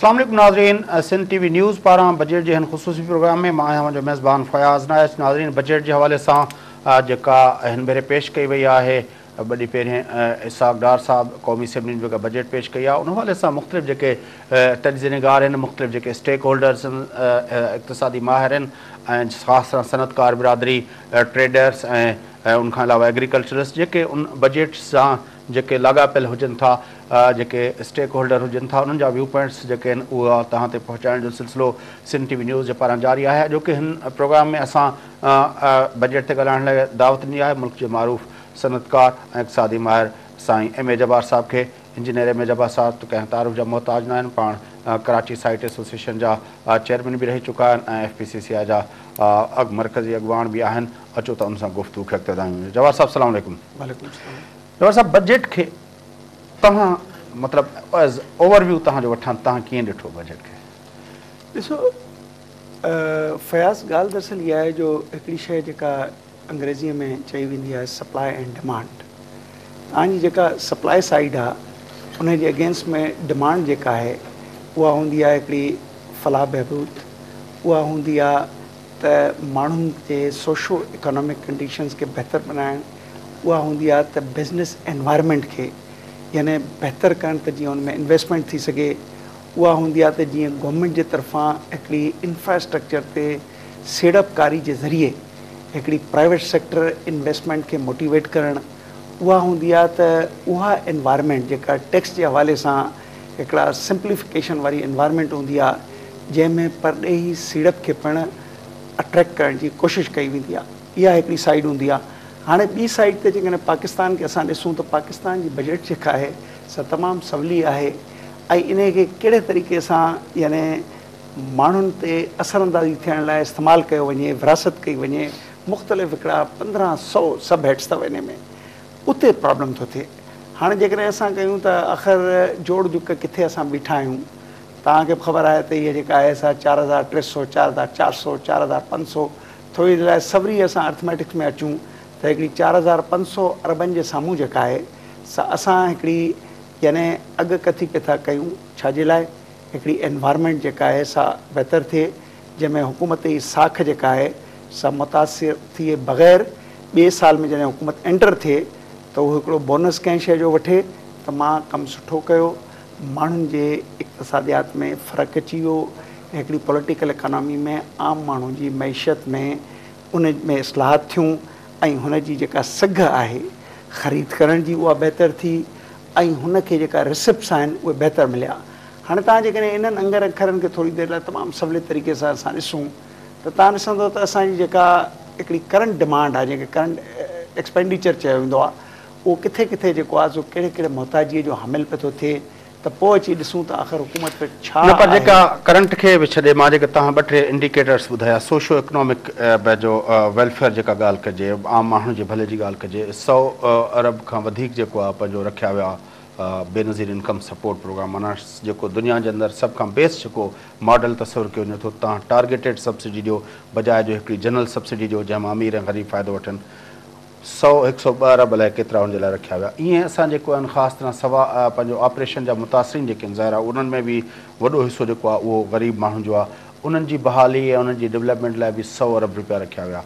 اسلام عليڪم ناظرين سنڌ ٽي وي نيوز پاران بجيٽ جي هن خصوصي پروگرام ۾ مان آهيان اوهان جو ميزبان فياض نائچ. ناظرين بجيٽ جي حوالي سان جيڪا هن ڀيري پيش ڪئي وئي آهي، ٻه ڏينهن پهرين اسحاق ڊار صاحب قومي اسيمبلي ۾ جيڪا بجيٽ پيش ڪئي آهي، ان حوالي سان مختلف جيڪي تجزيه نگار آهن، مختلف جيڪي اسٽيڪ هولڊرز آهن، اقتصادي ماهر آهن ۽ خاص طرح صنعتڪار برادري، ٽريڊرز ۽ ان کان علاوه ايگريڪلچرسٽ جيڪي ان بجيٽ سان جيڪي لاڳاپيل هجن ٿا، جيڪي اسٽيڪ هولڊر هجن ٿا، انهن جا ويو پوائنٽس جيڪي آهن اها توهان تي پهچائڻ جو سلسلو سنڌ ٽي وي نيوز جي پاران جاري آهي. اڄوڪي هن پروگرام ۾ اسان بجيٽ تي ڳالهائڻ لاء دعوت ڏني آهي ملڪ جي معروف صنعتڪار ۽ اقتصادي ماهر سائين ايم اي جبار صاحب کي. انجنيئر ايم اي جبار صاحب ته ڪنهن تعارف جا محتاج ناهن، پاڻ ڪراچي سائيٽ ايسوسيئيشن جا چيئرمين به رهي چڪا آهن ۽ ايف پي سي سي آء جا مرڪزي اڳواڻ به آهن. اچو ته ان سان گفتگو کي اڳتي وڌايون. جبار صاحب السلام عليڪم. وعليڪم السلام. جبار صاحب بجيٽ کي توهان مطلب ايز اوور ويو توهان جو وٺان، توهان ڪيئن ڏٺو بجيٽ کي؟ ڏسو فياض، ڳالهه دراصل اها آهي جو هڪڙي شيء جيڪا انگريزيء ۾ چئي ويندي آهي سپلاء اينڊ ڊمانڊ، توهان جي جيڪا سپلاء سائيڊ آهي ان جي اگينسٽ ۾ ڊمانڊ جيڪا آهي اها هوندي آهي هڪڙي فلاح بهبود، اها هوندي آهي ته ماڻهن جي سوشو اڪانامڪ ڪنڊيشنز کي بهتر بنائڻ، اها هوندي آهي ته بزنس انوائرمينٽ کي يعني بهتر ڪرڻ ته جيئن ان ۾ انويسٽمينٽ ٿي سگهي، اها هوندي آهي ته جيئن گورنمينٽ جي طرفان هڪڙي انفراسٽرڪچر تي سيڙپڪاري جي ذريعي هڪڙي پرائيويٽ سيڪٽر انويسٽمينٽ کي موٽيويٽ ڪرڻ، اها هوندي آهي ته اها انوائرمينٽ جيڪا ٽيڪس جي حوالي سان هڪڙا سمپليفڪيشن واري انوائرمينٽ هوندي آهي جنهن ۾ پرڏيهي سيڙپ کي پڻ اٽريڪٽ ڪرڻ جي ڪوشش ڪئي ويندي آهي. اها هڪڙي سائيڊ هوندي آهي. هاڻي ٻي سائيڊ تي جيڪڏهن پاڪستان کي اسان ڏسون ته پاڪستان جي بجيٽ جيڪا آهي سا تمام سولي آهي ۽ انهي کي ڪهڙي طريقي سان يعني ماڻهن تي اثر اندازي ٿيڻ لاء استعمال ڪيو وڃي، ورهاست ڪئي وڃي، مختلف هڪڙا 1500 سب هيڊس اٿو انهي ۾ اتي پرابلم ٿو ٿئي. هاڻي جيڪڏهن اسان ڪيون ته آخر جوڙ جڪ ڪٿي اسان بيٺا آهيون، توهان کي به خبر آهي ته هيء جيڪا آهي سا 4300، 4400، 4500، ٿوري دير لاء سولي اسان ارٿميٽڪس ۾ اچون ته هڪڙي 4500 اربن جي سامهون جيڪا آهي سا اسان هڪڙي يعني اڳڪٿي پئي ٿا ڪيون، ڇا جي لاء؟ هڪڙي انوائرمينٽ جيڪا آهي سا بهتر ٿئي، جنهن ۾ حڪومت جي ساک جيڪا آهي سا متاثر ٿئي بغير ٻئي سال ۾ جڏهن حڪومت انٽر ٿئي ته هو هڪڙو بونس ڪنهن شيء جو وٺي ته مان ڪم سٺو ڪيو، ماڻهن جي اقتصاديات ۾ فرق اچي ويو، هڪڙي پوليٽيڪل اڪانامي ۾ عام ماڻهو جي معيشت ۾ ان ۾ اصلاحات ٿيون ۽ هن جي جيڪا سگهه آهي خريد ڪرڻ جي اها بهتر ٿي ۽ هن کي جيڪا رسپٽس آهن اهي بهتر مليا. هاڻي توهان جيڪڏهن انهن انگن اکرن کي ٿوري دير لاء تمام سولي طريقي سان اسان ڏسون ته توهان ڏسندو ته اسان جي جيڪا هڪڙي ڪرنٽ ڊمانڊ آهي جنهن کي ڪرنٽ ايڪسپينڊيچر چيو ويندو آهي اهو ڪٿي ڪٿي جيڪو آهي سو ڪهڙي ڪهڙي محتاجيء جو حامل پيو ٿو ٿئي ته پوء اچي ڏسون ته آخر حڪومت وٽ ڇا نه پر جيڪا آهي. ڪرنٽ کي به ڇڏي مان جيڪي توهان ٻه ٽي انڊيڪيٽرس ٻڌايا سوشو اڪنامڪ جو ويلفيئر جيڪا ڳالهه ڪجي عام ماڻهن جي ڀلي جي ڳالهه ڪجي 100 ارب کان وڌيڪ جيڪو آهي پنهنجو رکيا ويا بينظير انڪم سپورٽ پروگرام معنيٰ جيڪو دنيا جي اندر سڀ کان بيسٽ جيڪو ماڊل تصور ڪيو وڃي ٿو توهان ٽارگيٽيڊ سبسڊي ڏيو بجاء جو هڪڙي جنرل سبسڊي ڏيو جنهن مان امير ۽ غريب فائدو وٺن. 100 102 ارب الائي ڪيترا ان جي لاء رکيا ويا. ايئن اسان جيڪو آهن خاص طرح سوا پنهنجو آپريشن جا متاثرين جيڪي آهن ظاهر آهي انهن ۾ به وڏو حصو جيڪو آهي اهو غريب ماڻهن جو آهي انهن جي بحالي ۽ انهن جي ڊولپمينٽ لاء به 100 ارب رپيا رکيا ويا.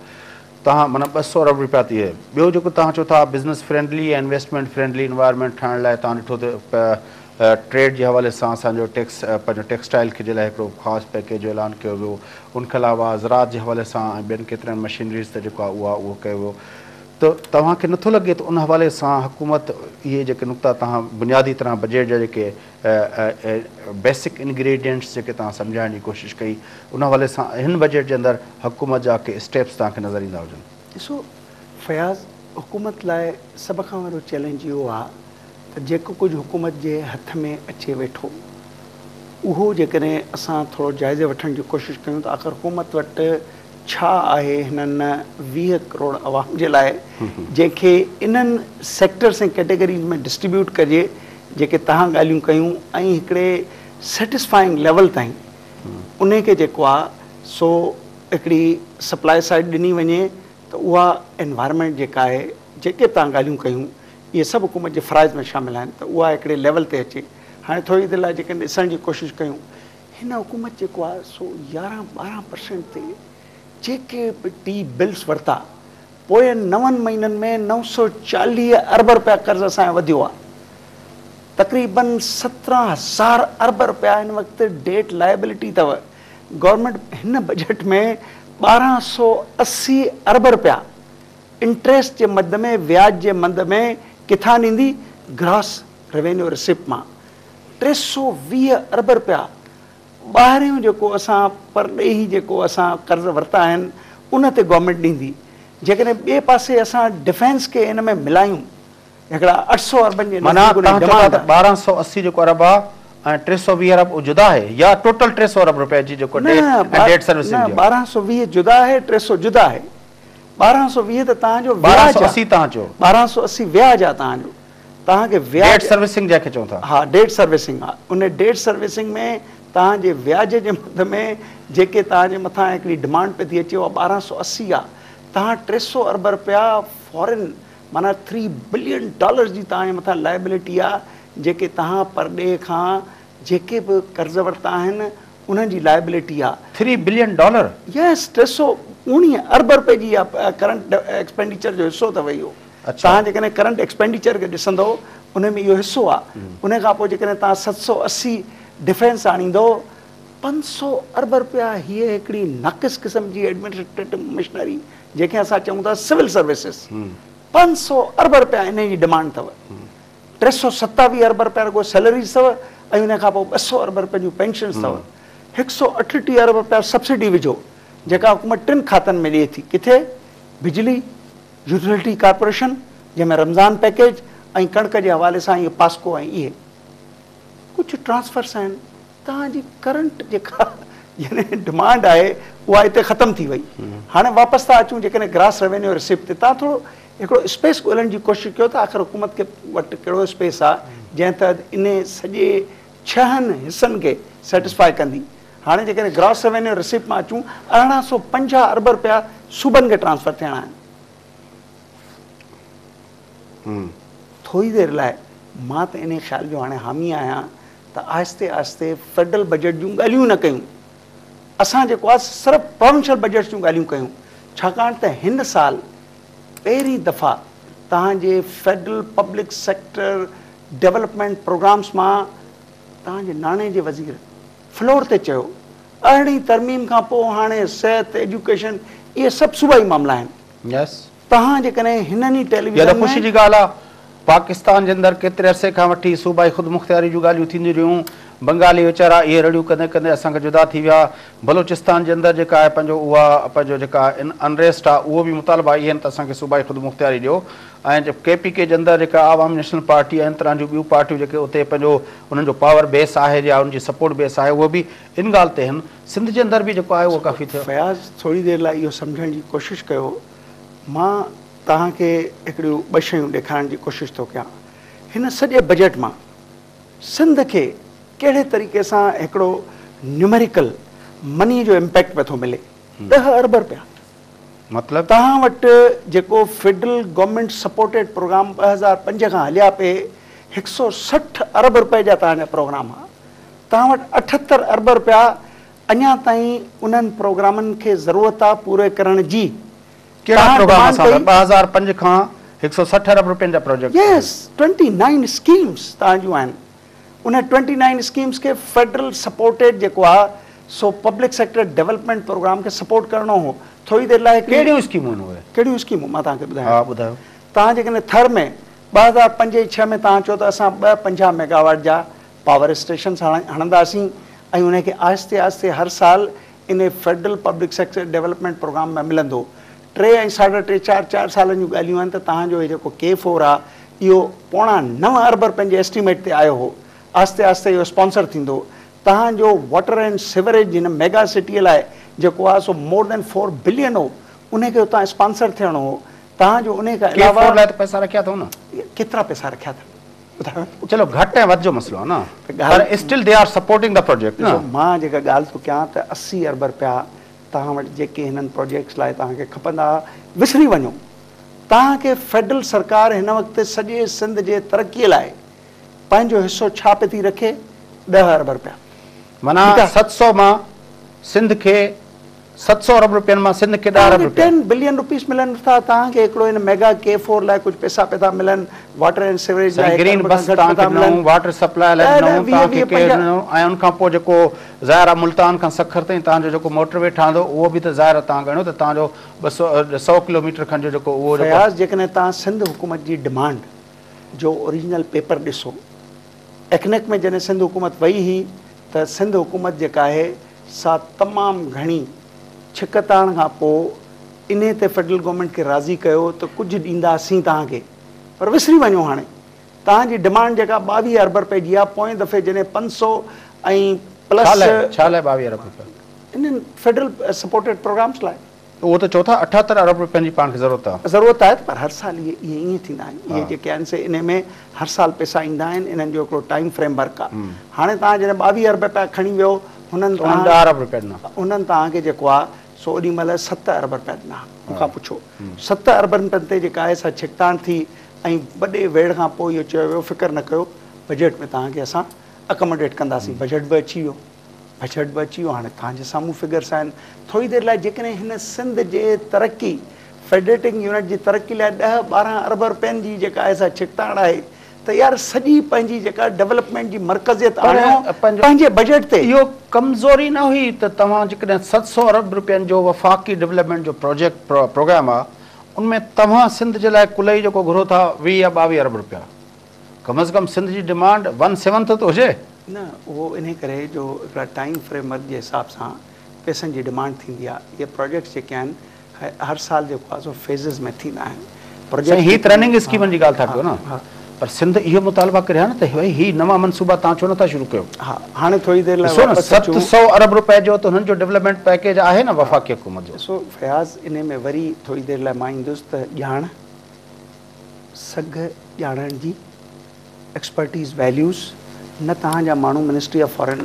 توهان معنيٰ 200 ارب رپيا ٿي ويا. ٻيو جيڪو توهان چئو ٿا business friendly ۽ investment friendly environment ٺاهڻ لاء توهان ڏٺو ته ٽريڊ جي حوالي سان اسان جو ٽيڪس پنهنجو ٽيڪسٽائل کي جي لاء هڪڙو خاص پيڪيج جو اعلان ڪيو ويو ان کان علاوه زراعت جي حوالي سان ۽ ٻين ڪيترن مشينريز تي جيڪو آهي اها اهو ڪيو ويو ته توهان کي نٿو لڳي ته ان حوالي سان حڪومت اهي جيڪي نقطا توهان بنيادي طرح بجيٽ جا جيڪي بيسڪ انگريڊينٽس جيڪي توهان سمجهائڻ جي ڪوشش ڪئي ان حوالي سان هن بجيٽ جي اندر حڪومت جا ڪي اسٽيپس توهان کي نظر ايندا هجن. ڏسو فياض، حڪومت لاء سڀ کان وڏو چئلينج اهو آهي ته جيڪو ڪجهه حڪومت جي هٿ ۾ اچي ويٺو اهو جيڪڏهن اسان ٿورو جائزي وٺڻ جي ڪوشش ڪيون ته آخر حڪومت وٽ ڇا آهي هنن 20 ڪروڙ عوام جي لاء جنهن کي انهن سيڪٽرس ۽ ڪيٽيگريز ۾ ڊسٽريبيوٽ ڪجي جيڪي توهان ڳالهيون ڪيون ۽ هڪڙي سيٽسفائنگ ليول تائين انهي کي جيڪو آهي سو هڪڙي سپلاء سائيڊ ڏني وڃي ته اها انوائرمينٽ جيڪا آهي جيڪي به توهان ڳالهيون ڪيون اهي سڀ حڪومت جي فرائض ۾ شامل آهن ته اها هڪڙي ليول تي اچي. هاڻي ٿوري دير لاء جيڪڏهن ڏسڻ جي ڪوشش ڪيون هن حڪومت جيڪو آهي سو 11 12% تي جيڪي به ٽي بلز ورتا، پوين نون مهينن ۾ 940 ارب رپيا قرض اسان جو وڌيو آهي. تقريبن 17 هزار ارب رپيا هن وقت ڊيٽ لائبلٽي اٿو. گورنمينٽ هن بجيٽ ۾ 1280 ارب رپيا انٽريسٽ جي مد ۾، وياج جي مد ۾ ڪٿان ڏيندي؟ گراس روينيو رسيپٽ مان. 320 ارب رپيا ٻاهريون جيڪو اسان پرڏيهي جيڪو اسان قرض ورتا آهن، ان تي گورنمينٽ ڏيندي. جيڪڏهن ٻئي پاسي اسان ڊفينس کي ان ۾ ملايون، هڪڙا 800 اربن جي معنيٰ نزديڪ ان جي توهان چئو ٿا ڊمانڊ ته آهي. 1280 جيڪو ارب آهي ۽ 320 ارب اهو جدا آهي يا ٽوٽل 300 ارب رپئي جي جيڪو نه ڊيٽ ۽ ڊيٽ سروسنگ نه جي آهي؟ 1220 جدا آهي، 300 جدا آهي. 1220 ته توهان جو ٻارهن وياج سؤ آهي. اسي توهان چيو. 1280 وياج آهي توهان جو. توهان کي ڊيٽ وياج سروسنگ جنهن کي چئون ٿا. ها، ڊيٽ سروسنگ آ. ان ڊيٽ سروسنگ ۾ توهان جي وياج جي مد ۾ جيڪي توهان جي مٿان هڪڙي ڊمانڊ پئي ٿي اچي، اها 1280 آ. توهان 300 ارب رپيا فارن، معنيٰ 3 بلين ڊالرز جي توهان جي مٿان لائبلٽي آ، جيڪي توهان پرڏيهه کان جيڪي به قرض ورتا آهن، انهن جي لائبلٽي آ. 3 بلين ڊالر؟ يس، 319 ارب رپئي جي اها ڪرنٽ ايڪسپينڊيچر جو حصو اٿو اهو. توهان جيڪڏهن ڪرنٽ ايڪسپينڊيچر کي ڏسندو، ان ۾ اهو حصو آ. ان کان پوء جيڪڏهن توهان 780 ڊفينس آڻيندو، 500 ارب رپيا هيء هڪڙي ناقص قسم جي ايڊمنسٽريٽو مشنري، جنهن کي اسان چئون ٿا سول سروسز، 500 ارب رپيا انهي جي ڊمانڊ اٿو. 327 ارب رپيا رڳو سيلريز اٿو ۽ ان کان پوء 200 ارب رپين جون پينشنز اٿو. 138 ارب رپيا سبسڊي وجهو، جيڪا حڪومت ٽن کاتن ۾ ڏئي ٿي. ڪٿي؟ بجلي، يوٽيلٽي ڪارپوريشن، جنهن ۾ رمضان پيڪيج ۽ ڪڻڪ جي حوالي سان اهي پاسڪو ۽ اهي ڪجهه ٽرانسفرس آهن. توهان جي ڪرنٽ جيڪا يعني ڊمانڊ آهي، اها هتي ختم ٿي وئي. هاڻي واپس ٿا اچون جيڪڏهن گراس روينيو رسيپٽ تي. توهان ٿورو هڪڙو اسپيس ڳولڻ جي ڪوشش ڪيو ته آخر حڪومت کي وٽ ڪهڙو اسپيس آهي، جنهن تحت ان سڄي ڇهن حصن کي سيٽسفائي ڪندي. هاڻي جيڪڏهن گراس روينيو رسيپٽ مان اچون، 1850 ارب رپيا صوبن کي ٽرانسفر ٿيڻا آهن. ٿوري دير لاء مان ته انهي خيال جو هاڻي حامي آهيان ته آهستي آهستي فيڊرل بجيٽ جون ڳالهيون نه ڪيون. اسان جيڪو آهي صرف پراونشل بجيٽس جون ڳالهيون ڪيون، ڇاڪاڻ ته هن سال پهرين دفعا توهان جي federal public sector development programmes مان توهان جي ناڻي جي وزير فلور تي چيو، 18هين ترميم کان پوء هاڻي صحت، ايجوڪيشن، اهي سڀ صوبائي معاملا آهن. توهان جيڪڏهن هنن ئي اها ته ٽيليويزن خوشي ۾. جي ڳالهه آهي. پاڪستان جي اندر ڪيتري عرصي کان وٺي صوبائي خودمختياري جون ڳالهيون ٿينديون رهيون. بنگالي ويچارا اهي رڙيون ڪندي ڪندي اسان کان جدا ٿي ويا. بلوچستان جي اندر جيڪا آهي پنهنجو اها پنهنجو جيڪا انريسٽ آهي، اهو به مطالبا اهي آهن ته اسان کي صوبائي خودمختياري ڏيو ۽ ڪي پي ڪي جي اندر جيڪا عوامي نيشنل پارٽي ۽ ان طرح جون ٻيون پارٽيون جيڪي اتي پنهنجو انهن جو پاور بيس آهي يا ان جي سپورٽ بيس آهي، اهو به ان ڳالهه تي آهن. سنڌ جي اندر به جيڪو آهي اهو ڪافي ٿيو. فياض، ٿوري دير لاء اهو سمجهڻ جي ڪوشش ڪيو. مان توهان کي هڪڙيون ٻه شيون ڏيکارڻ جي ڪوشش ٿو ڪيان. هن سڄي بجيٽ مان سنڌ کي ڪهڙي طريقي سان هڪڙو نيوميريڪل مني جو امپيڪٽ پيو ٿو ملي. 10 ارب رپيا. مطلب؟ توهان وٽ جيڪو فيڊرل گورنمينٽ سپورٽيڊ پروگرام 2005 کان هليا پئي، 160 ارب رپئي جا توهان جا پروگرام ها. توهان وٽ 78 ارب رپيا اڃا تائين انهن پروگرامن کي ضرورت آ پوري ڪرڻ جي. ڪهڙا توهان پروگرام؟ ڊمانڊ اسان ڪئي. 2005 کان 160 ارب رپين جا پروجيڪٽ. يس، 29 اسڪيمز توهان جون آهن. ان 29 اسڪيمز کي فيڊرل سپورٽيڊ جيڪو آ سو پبلڪ سيڪٽر ڊولپمينٽ پروگرام کي سپورٽ ڪرڻو هو. ٿوري دير لاء هڪڙي ڪهڙيون اسڪيمون آهن اهي؟ ڪهڙيون اسڪيمون مان توهان کي ٻڌايان. ها، ٻڌايو. توهان جيڪڏهن ٿر ۾ 2005 ۽ 6 ۾ توهان چيو ته اسان ٻه 50 ميگاواٽ جا پاور اسٽيشنس هڻنداسين ۽ ان کي آهستي آهستي هر سال ان federal public sector development programme ۾ ملندو. ٽي ۽ ساڍا ٽي، چار چار سالن جون ڳالهيون آهن ته توهان جو هي جيڪو ڪي فور آهي، اهو 8.75 ارب رپين جي ايسٽيميٽ تي آيو هو. آهستي آهستي اهو اسپانسر ٿيندو. توهان جو واٽر اينڊ سيوريج هن ميگا سٽيء لاء جيڪو آهي سو مور دين 4 بلين هو، ان کي اتان اسپانسر ٿيڻو هو. توهان جو ان کان ڪي علاوه فور لاء ته پئسا رکيا اٿئون نه؟ ڪيترا پئسا رکيا اٿن، ٻڌايو. چلو، گهٽ ۽ وڌ جو مسئلو آهي نه، پر still they are supporting the project نه؟ ڏسو، مان جيڪا ڳالهه ٿو ڪيان ته 80 ارب رپيا توهان وٽ جيڪي هنن پروجيڪٽس لاء توهان کي کپندا، وسري وڃو. توهان کي فيڊرل سرڪار هن وقت سڄي سنڌ جي ترقي لاء پنهنجو حصو ڇا پئي ٿي رکي؟ 10 ارب رپيا. معنيٰ 700 مان سنڌ کي 700 ارب رپين مان سنڌ کي 10 ارب رپيا. 10 بلين روپيز ملن ٿا توهان کي هڪڙو ان ميگا ڪي فور لاء ڪجهه پئسا پئي ٿا ملن واٽر اينڊ سيوريج لاء سائين گرين بس توهان کي ڏنائون واٽر سپلاء لاء ڏنائون توهان کي ڪي ڏنائون ۽ ان کان پوء جيڪو ظاهر آهي ملتان کان سکر تائين توهان جو جيڪو موٽر وي ٺهندو اهو به ته ظاهر آهي توهان ڳڻيو ته توهان جو 200 ڪلوميٽر کن جو جيڪو اهو جيڪو فياض جيڪڏهن توهان سنڌ حڪومت جي ڊمانڊ جو اوريجنل پيپر ڏسو ايڪنڪ ۾ جڏهن سنڌ حڪومت وئي هئي ته سنڌ حڪومت جيڪا آهي سا تمام گهڻي ڇڪتاڻ کان پوء انهي تي فيڊرل گورنمينٽ کي راضي ڪيو ته ڪجهه ڏينداسين توهان کي پر وسري وڃو هاڻي توهان جي ڊمانڊ جيڪا 22 ارب رپئي جي آهي پوئين دفعي جڏهن 500 ۽ پلس ڇا لاء ڇا لاء 22 ارب رپيا؟ انهن فيڊرل سپورٽيڊ پروگرامز لاء. اهو ته چئو ٿا 78 ارب رپين جي پاڻ کي ضرورت آهي. ضرورت آهي ته پر هر سال اهي اهي ائين ٿيندا آهن اهي جيڪي آهن سي انهي ۾ هر سال پئسا ايندا آهن انهن جو هڪڙو ٽائيم فريم ورڪ آهي هاڻي توهان جڏهن 22 ارب رپيا کڻي ويو هنن توهان 10 ارب رپيا ڏنا. انهن توهان کي جيڪو آهي سو اوڏي مهل 7 ارب رپيا ڏنا مون کان پڇو 7 ارب رپين تي جيڪا آهي سا ڇڪتاڻ ٿي ۽ وڏي ويڙهه کان پوء اهو چيو ويو فڪر نه ڪيو بجيٽ ۾ توهان کي اسان اڪاموڊيٽ ڪنداسين بجيٽ به اچي ويو. بجيٽ به اچي ويو هاڻي توهان جي سامهون فگرس آهن ٿوري دير لاء جيڪڏهن هن سنڌ جي ترقي فيڊريٽنگ يونٽ جي ترقي لاء 10 12 ارب رپين جي جيڪا آهي سا ڇڪتاڻ آهي ته يار سڄي پنهنجي جيڪا ڊولپمينٽ جي مرڪزيت آڻيو پنهنجي بجيٽ تي. اهو ڪمزوري نه هئي ته توهان جيڪڏهن 700 ارب رپين جو وفاقي ڊولپمينٽ جو پروجيڪٽ پروگرام آهي ان ۾ توهان سنڌ جي لاء ڪلئي جيڪو گهرو ٿا 20 يا 22 ارب رپيا ڪم از ڪم سنڌ جي ڊمانڊ ون سيونٿ ته هجي. نه اهو انهي ڪري جو هڪڙا ٽائيم فريم ورڪ جي حساب سان پئسن جي ڊمانڊ ٿيندي آهي اهي پروجيڪٽس جيڪي آهن هر سال جيڪو آهي سو فيزز ۾ ٿيندا آهن سائين هي ته رننگ اسڪيمن جي ڳالهه ٿا ڪيو نه پر سنڌ اهو مطالبه ڪري ها نه ته ڀئي هي نوان منصوبا توهان ڇو نٿا شروع ڪيو. ها هاڻي ٿوري دير لاء ڏسو نه واپس اچون. 700 ارب رپئي جو ته هنن جو ڊولپمينٽ پيڪيج آهي نه وفاقي حڪومت جو. ڏسو فياض انهي ۾ وري ٿوري دير لاء مان ايندس ته ڄاڻ سگهه ڄاڻڻ جي ايڪسپرٽيز ويليوز نه توهان جا ماڻهو منسٽري آف فارن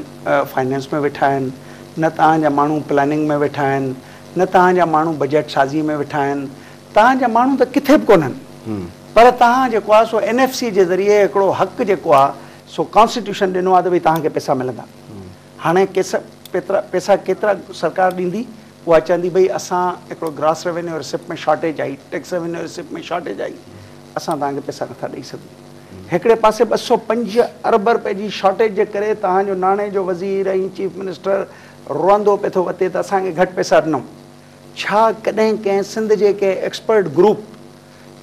فائنانس ۾ ويٺا آهن نه توهان جا ماڻهو پلاننگ ۾ ويٺا آهن نه توهان جا ماڻهو بجيٽ سازي ۾ ويٺا آهن توهان جا ماڻهو ته ڪٿي به ڪونهن پر توهان جيڪو آهي سو اين ايف سي جي ذريعي هڪڙو حق جيڪو آهي سو ڪانسٽيٽيوشن ڏنو آهي ته ڀئي توهان کي پئسا ملندا هاڻي ڪيس پيترا پئسا ڪيترا سرڪار ڏيندي اها چوندي ڀئي اسان هڪڙو گراس ريونيو رسيپٽ ۾ شارٽيج آئي ٽيڪس ريونيو رسيپٽ ۾ شارٽيج آئي اسان توهان کي پئسا نٿا ڏئي سگهون. هڪڙي پاسي 205 ارب رپئي جي شارٽيج جي ڪري توهان جو ناڻي جو وزير ۽ چيف منسٽر روئندو پئي ٿو وتي ته اسان کي گهٽ پئسا ڏنو. ڇا ڪڏهن ڪنهن سنڌ جي ڪنهن ايڪسپرٽ گروپ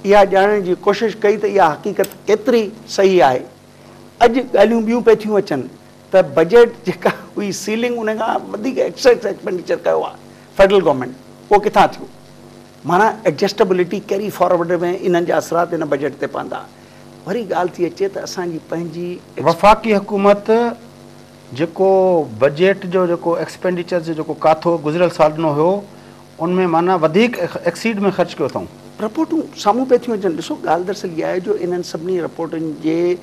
اها ڄاڻڻ جي ڪوشش ڪئي ته اها حقيقت ڪيتري صحيح آهي؟ اڄ ڳالهيون ٻيون پئي ٿيون اچن ته بجيٽ جيڪا هئي سيلنگ ان کان وڌيڪ ايڪسيس ايڪسپينڊيچر ڪيو آهي فيڊرل گورنمينٽ اهو ڪٿان ٿيو؟ معنيٰ ايڊجسٽبلٽي ڪيري فارورڊ ۾ انهن جا اثرات ان بجيٽ تي پوندا. وري ڳالهه ٿي اچي ته اسان جي پنهنجي. وفاقي حڪومت جيڪو بجيٽ جو جيڪو ايڪسپينڊيچر جو جيڪو ڪاٿو گذريل سال ڏنو هيو ان ۾ معنيٰ وڌيڪ ايڪسيڊ ۾ خرچ ڪيو اٿئون. رپورٽون سامهون پئي ٿيون اچن. ڏسو ڳالهه دراصل اها آهي جو انهن سڀني رپورٽن جي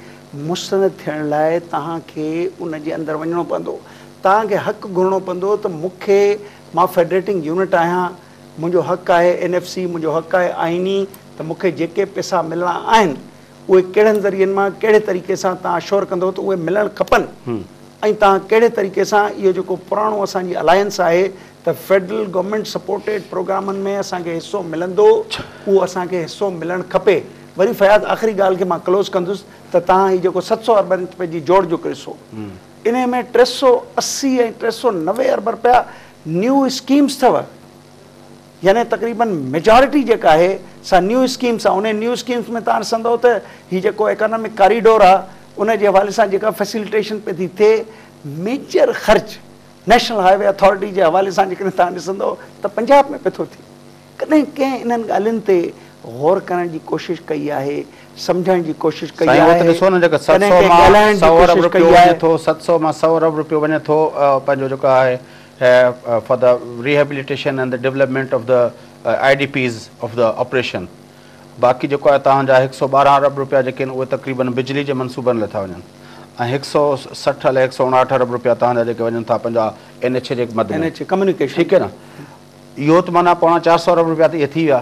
مستند ٿيڻ لاء توهان کي ان جي اندر وڃڻو پوندو. توهان کي حق گهرڻو پوندو ته مون کي مان فيڊريٽنگ يونٽ آهيان منهنجو حق آهي اين ايف سي منهنجو حق آهي آئيني ته مون کي جيڪي پئسا ملڻا آهن اهي ڪهڙن ذريعن مان ڪهڙي طريقي سان توهان اشور ڪندو ته اهي ملڻ کپن ۽ توهان ڪهڙي طريقي سان اهو جيڪو پراڻو اسان جي الائنس آهي ته فيڊرل گورنمينٽ سپورٽيڊ پروگرامن ۾ اسان کي حصو ملندو اهو اسان کي حصو ملڻ کپي وري فياض آخري ڳالهه کي مان ڪلوز ڪندس ته توهان هي جيڪو 700 ارب رپين جي جوڙ جڪ ڏسو انهي ۾ 380 ۽ 390 ارب رپيا نيو اسڪيمز اٿو يعني تقريبن ميجارٽي جيڪا آهي سا نيو اسڪيمز آهي انهي نيو اسڪيمز ۾ توهان ڏسندو ته هي جيڪو ايڪانامڪ ڪاريڊور آهي ان جي حوالي سان جيڪا فيسليٽيشن پئي ٿي ٿئي ميجر خرچ نيشنل هاء وي اٿارٽي جي حوالي سان جيڪڏهن توهان ڏسندو ته پنجاب ۾ پئي ٿو ٿئي ڪڏهن ڪنهن انهن ڳالهين تي غور ڪرڻ جي ڪوشش ڪئي آهي سمجهڻ جي ڪوشش ڪئي سائين اهو ته آهي ڏسو نه جيڪا ڪڏهن 700 ڪنهن مان ڳالهائڻ جي 100 ارب ڪوشش رپيو ڪئي وڃي آهي. ٿو 700 مان 100 ارب رپيو وڃي ٿو پنهنجو جيڪو آهي for the rehabilitation and the development of the I D Ps of the operation باقي جيڪو آهي توهان جا 112 ارب رپيا جيڪي آهن اهي تقريبن بجلي جي منصوبن لاء ٿا وڃن ۽ 160 الائي 159 ارب رپيا توهان جا جيڪي وڃن ٿا پنهنجا اين ايڇ اي جي مد اين ۾ ايڇ اي ڪميونيڪيشن ٺيڪ آهي نه اهو ته معنيٰ پوڻا 400 ارب رپيا ته اهي ٿي ويا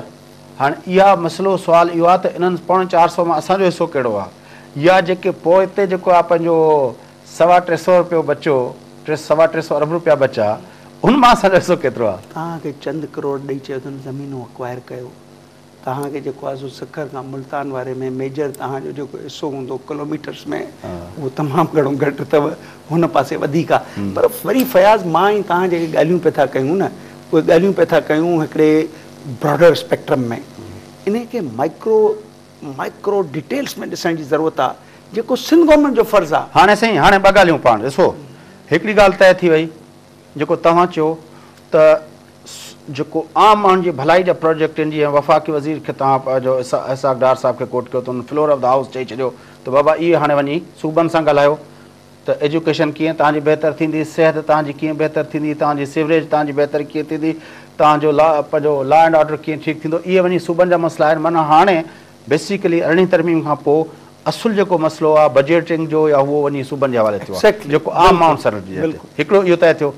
هاڻي اها مسئلو سوال اهو آهي ته انهن پوڻي 400 مان اسان جو حصو ڪهڙو آهي يا جيڪي پوئتي جيڪو آهي پنهنجو سوا 300 رپيو بچيو ٽي سوا ٽي سؤ ارب روپيا بچا ان مان اسان جو حصو ڪيترو آهي؟ توهان کي چند ڪروڙ ڏئي چيو اٿن زمينون اڪوائر ڪيو. توهان کي جيڪو آهي سو سکر کان ملتان واري ۾ ميجر توهان جو جيڪو حصو هوندو ڪلوميٽرس ۾ اهو تمام گهڻو گهٽ اٿو هن پاسي وڌيڪ آهي پر وري فياض مان ۽ توهان جيڪي ڳالهيون پئي ٿا ڪيون نه اهي ڳالهيون پئي ٿا ڪيون هڪڙي براڊر اسپيڪٽرم ۾ انهي کي مائڪرو مائڪرو ڊيٽيلس ۾ ڏسڻ جي ضرورت آهي جيڪو سنڌ گورنمينٽ جو فرض آهي. هاڻي سائين هاڻي ٻه ڳالهيون پاڻ ڏسو هڪڙي ڳالهه طئي ٿي وئي جيڪو توهان چيو ته جيڪو عام ماڻهن جي ڀلائي جا پراجيڪٽ آهن جيئن وفاقي وزير کي توهان پنهنجو اسحاق ڊار صاحب کي ڪوٽ ڪيو ته ان فلور آف the house چئي ڇڏيو ته بابا اهي هاڻي وڃي صوبن سان ڳالهايو ته ايجوڪيشن ڪيئن توهان جي بهتر ٿيندي صحت توهان جي ڪيئن بهتر ٿيندي توهان جي سيوريج توهان جي بهتر ڪيئن ٿيندي توهان جو لا پنهنجو لا اينڊ آرڊر ڪيئن ٺيڪ ٿيندو اهي وڃي صوبن جا مسئلا آهن معنيٰ هاڻي بيسيڪلي ارڙهين ترميم کان پوء اصل جيڪو مسئلو آهي بجيٽنگ جو يا اهو وڃي صوبن جي حوالي ٿيو آهي جيڪو عام ماڻهن سان رلجي هڪڙو اهو طئي ٿيو.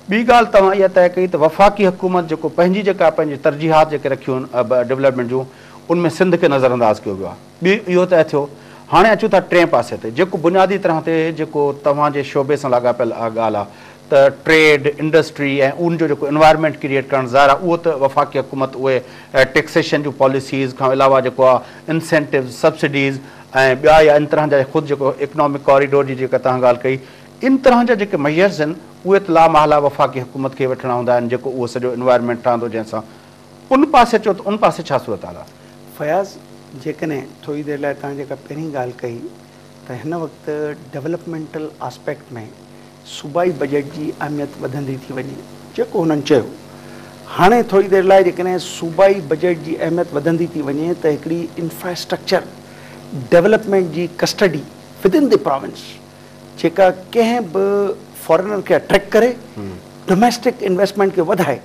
ٻي ڳالهه توهان اها طئي ڪئي ته وفاقي حڪومت جيڪو پنهنجي جيڪا پنهنجي ترجيحات جيڪي رکيون آهن ڊولپمينٽ جون ان ۾ سنڌ کي نظر انداز ڪيو ويو آهي ٻي اهو طئي ٿيو. هاڻي اچون ٿا ٽئين پاسي تي جيڪو بنيادي طرح تي جيڪو توهان جي شعبي سان لاڳاپيل ڳالهه آهي ته ٽريڊ، انڊسٽري ۽ ان جو جيڪو انوائرمينٽ ڪريئيٽ ڪرڻ ظاهر آهي اهو ته وفاقي حڪومت اهي ٽيڪسيشن جون پاليسيز کان علاوه جيڪو آهي انسينٽوز، سبسڊيز ۽ ٻيا يا ان طرح جا خود جيڪو اڪنامڪ ڪاريڊور جي جيڪا توهان ڳالهه ڪئي ان طرح جا جيڪي ميجرز آهن اهي ته لامحاله وفاقي حڪومت کي وٺڻا هوندا آهن جيڪو اهو سڄو انوائرمينٽ ٺهندو جنهن سان ان پاسي اچو ته ان پاسي ڇا صورتحال آهي؟ فياض، جيڪڏهن ٿوري دير لاء توهان جيڪا پهرين ڳالهه ڪئي ته هن وقت ڊولپمينٽل آسپيڪٽ ۾ صوبائي بجيٽ جي اهميت وڌندي ٿي وڃي، جيڪو هنن چيو. هاڻي ٿوري دير لاء جيڪڏهن صوبائي بجيٽ جي اهميت وڌندي ٿي وڃي ته هڪڙي انفراسٽرڪچر ڊولپمينٽ جي ڪسٽڊي ودن the province جيڪا ڪنهن به فارينر کي اٽريڪٽ ڪري ڊوميسٽڪ انويسٽمينٽ کي وڌائي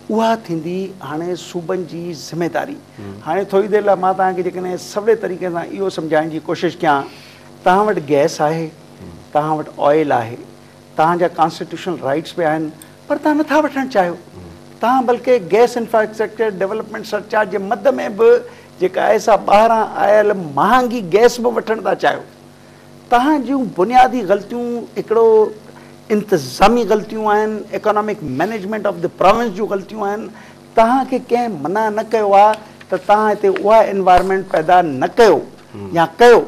اها ٿيندي هاڻي صوبن جي ذميداري. هاڻي ٿوري دير لاء مان توهان کي جيڪڏهن سولي طريقي سان اهو سمجهائڻ جي ڪوشش ڪيان توهان وٽ گئس آهي، توهان وٽ آئل آهي، توهان جا ڪانسٽيٽيوشنل رائيٽس به آهن پر توهان نٿا وٺڻ چاهيو. توهان بلڪه گئس انفراسٽرڪچر ڊولپمينٽ سرچارج جي مد ۾ به جيڪا آهي سا ٻاهران آيل مهانگي گئس به وٺڻ ٿا چاهيو. توهان جون بنيادي غلطيون هڪڙو انتظامي غلطيون آهن، economic management of the province جون غلطيون آهن. توهان کي ڪنهن منع نه ڪيو آهي ته توهان هتي اها انوائرمينٽ پيدا نه ڪيو يا ڪيو.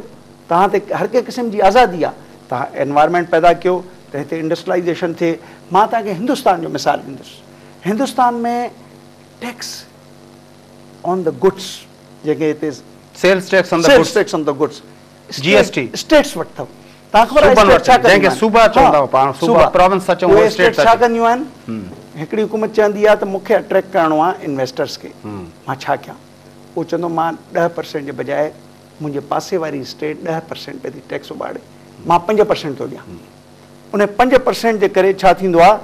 توهان تي هر ڪنهن قسم جي آزادي آهي، توهان انوائرمينٽ پيدا ڪيو ته هتي انڊسٽريلائيزيشن ٿئي. مان توهان کي هندستان جو مثال ڏيندس. Hindustan ۾ tax on the goods جنهن کي هتي sales tax on the sales tax on the goods G S T states وٽ اٿو. توهان کي خبر آهي اسٽيٽس ڇا ڪنديون آهن؟ جنهن کي صوبا چوندا هئا پاڻ صوبا پراونس ٿا چئون اهي اسٽيٽس ڇا ڪنديون آهن؟ هڪڙي حڪومت چوندي آهي ته مون کي اٽريڪٽ ڪرڻو آهي انويسٽرس کي مان ڇا ڪيان؟ اهو چوندو مان 10% جي بجاء منهنجي پاسي واري اسٽيٽ 10% پئي ٿي ٽيڪس اٻاڙي مان 5% ٿو ڏيان ان 5% جي ڪري ڇا ٿيندو آهي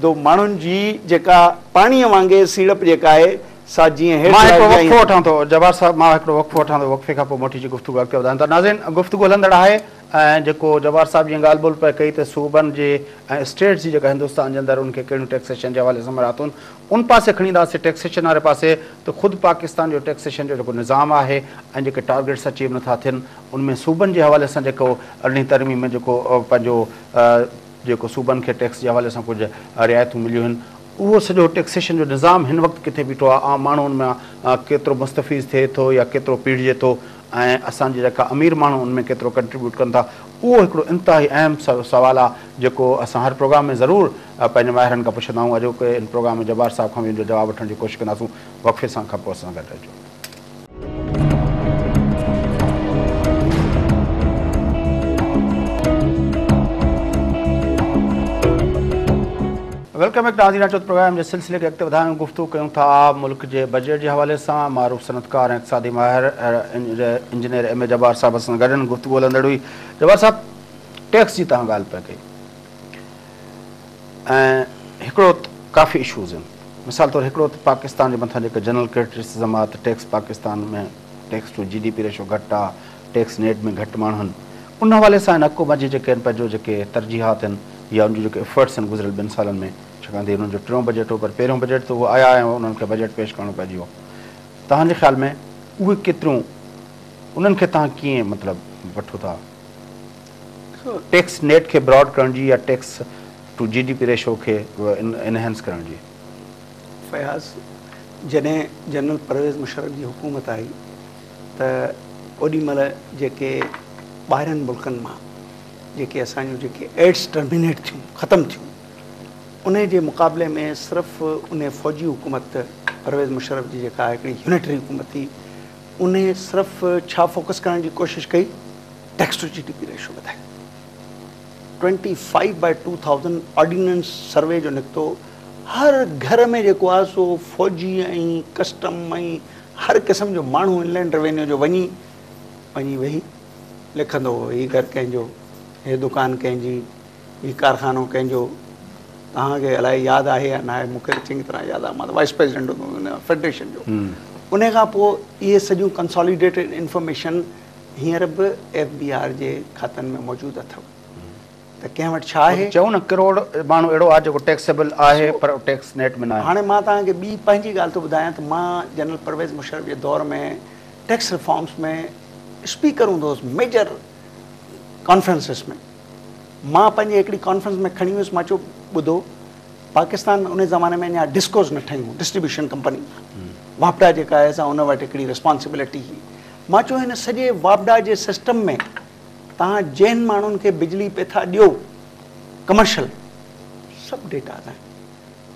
جو ماڻهن جي جيڪا پاڻي وانگي سيڙپ جيڪا آهي سا جيئن هيٺ مان هڪڙو وقفو وٺان ٿو جبار صاحب مان هڪڙو وقفو وٺان ٿو وقفي کان پوء موٽي اچي گفتگو اڳتي وڌايون ٿا ناظرين گفتگو هلندڙ آهي ۽ جيڪو جبار صاحب جيئن ڳالهه ٻولهه پئي ڪئي ته صوبن جي ۽ اسٽيٽس جي جيڪا هندستان جي اندر ان کي ڪهڙيون ٽيڪسيشن جي حوالي سان مراعتون ان پاسي کڻي اينداسين ٽيڪسيشن واري پاسي ته خود پاڪستان جو ٽيڪسيشن جو جيڪو نظام آهي ۽ جيڪي ٽارگيٽس اچيو نٿا ٿين ان ۾ صوبن جي حوالي سان جيڪو ارڙهين ترميم ۾ جيڪو پنهنجو جيڪو صوبن کي ٽيڪس جي حوالي سان ڪجهه رعايتون مليون آهن اهو سڄو ٽيڪسيشن جو نظام هن وقت ڪٿي بيٺو آهي عام ماڻهو ان مان ڪيترو مستفيض ٿئي ٿو يا ڪيترو پيڙجي ٿو ۽ اسان جي جيڪا امير ماڻهو ان ۾ ڪيترو ڪنٽريبيوٽ ڪن ٿا اهو هڪڙو انتهائي اهم سوال آهي جيڪو اسان هر پروگرام ۾ ضرور پنهنجي ماهرن کان پڇندا آهيون اڄوڪي ان پروگرام ۾ جبار صاحب کان به ان جو جواب وٺڻ جي ڪوشش ڪنداسون وقفي سان کان پوء اسان سان گڏ رهجو. Welcome back ناظرين اچو ته پروگرام جي سلسلي کي اڳتي وڌايون گفتگو ڪيون ٿا ملڪ جي بجيٽ جي حوالي سان معروف صنعتڪار ۽ اقتصادي ماهر انجنيئر ايم اي جبار صاحب سان گڏ گفتگو هلندڙ هئي جبار صاحب ٽيڪس جي توهان ڳالهه پئي ڪئي ۽ هڪڙو ڪافي اشوز آهن مثال طور هڪڙو ته پاڪستان جي مٿان جيڪا جنرل ڪرٽيسزم آهي ته tax Pakistan ۾ tax to G D P ratio گهٽ آهي ٽيڪس نيٽ ۾ گهٽ ماڻهو آهن ان حوالي سان هن حڪومت جي جيڪي آهن پنهنجو جيڪي ترجيحات آهن يا ان جون جيڪي ايفرٽس آهن گذريل ٻن سالن ۾ ڇاڪاڻ ته هنن جو ٽيون بجيٽ هو پر پهريون بجيٽ ته اهو آيا ۽ انهن کي بجيٽ پيش ڪرڻو پئجي ويو توهان جي خيال ۾ اهي ڪيتريون انهن کي توهان ڪيئن مطلب وٺو ٿا ٽيڪس نيٽ کي براڊ ڪرڻ جي يا tax to G D P ratio کي انهينس ڪرڻ جي. فياض، جڏهن جنرل پرويز مشرف جي حڪومت آئي ته اوڏي مهل جيڪي ٻاهرين ملڪن مان جيڪي اسان جون جيڪي ايڊس ٽرمينيٽ ٿيون ختم ٿيون انهي جي مقابلي ۾ صرف انهي فوجي حڪومت پرويز مشرف جي جيڪا هڪڙي يونٽري حڪومت ٿي انهي صرف ڇا فوڪس ڪرڻ جي ڪوشش ڪئي tax to G D P ratio وڌائي 25 باء 2000 آرڊيننس سروي جو نڪتو هر گهر ۾ جيڪو آهي سو فوجي ۽ ڪسٽم ۽ هر قسم جو ماڻهو انلينڊ روينيو جو وڃي وڃي ويهي لکندو هو هي گهر ڪنهن جو هي دڪان ڪنهن جي هي ڪارخانو ڪنهن جو توهان کي الائي ياد آهي يا ناهي مون کي ته چڱي طرح ياد آهي مان ته وائيس پريزيڊنٽ هوندو هوس ان فيڊريشن جو ان کان پوء اهي سڄيون ڪنساليڊيٽيڊ انفارميشن هينئر به ايف بي آر جي کاتن ۾ موجود اٿو ته ڪنهن وٽ ڇا آهي. چئون نه ڪروڙ ماڻهو اهڙو آهي جيڪو ٽيڪسيبل آهي پر ٽيڪس نيٽ ۾ ناهي. هاڻي مان توهان کي ٻي پنهنجي ڳالهه ٿو ٻڌايان ته مان جنرل پرويز مشرف جي دور ۾ ٽيڪس ريفارمز ۾ اسپيڪر هوندو هوس ميجر ڪانفرنسز ۾ مان پنهنجي هڪڙي ڪانفرنس ۾ کڻي ويس مان چيو ٻڌو پاڪستان ۾ ان زماني ۾ اڃا ڊسڪوز نه ٺهيون ڊسٽريبيوشن ڪمپني واپڊا جيڪا آهي سا ان وٽ هڪڙي ريسپانسبلٽي هئي مان چيو هن سڄي واپڊا جي سسٽم ۾ توهان جنهن ماڻهن کي بجلي پي ٿا ڏيو ڪمرشل سڀ ڊيٽاز آهن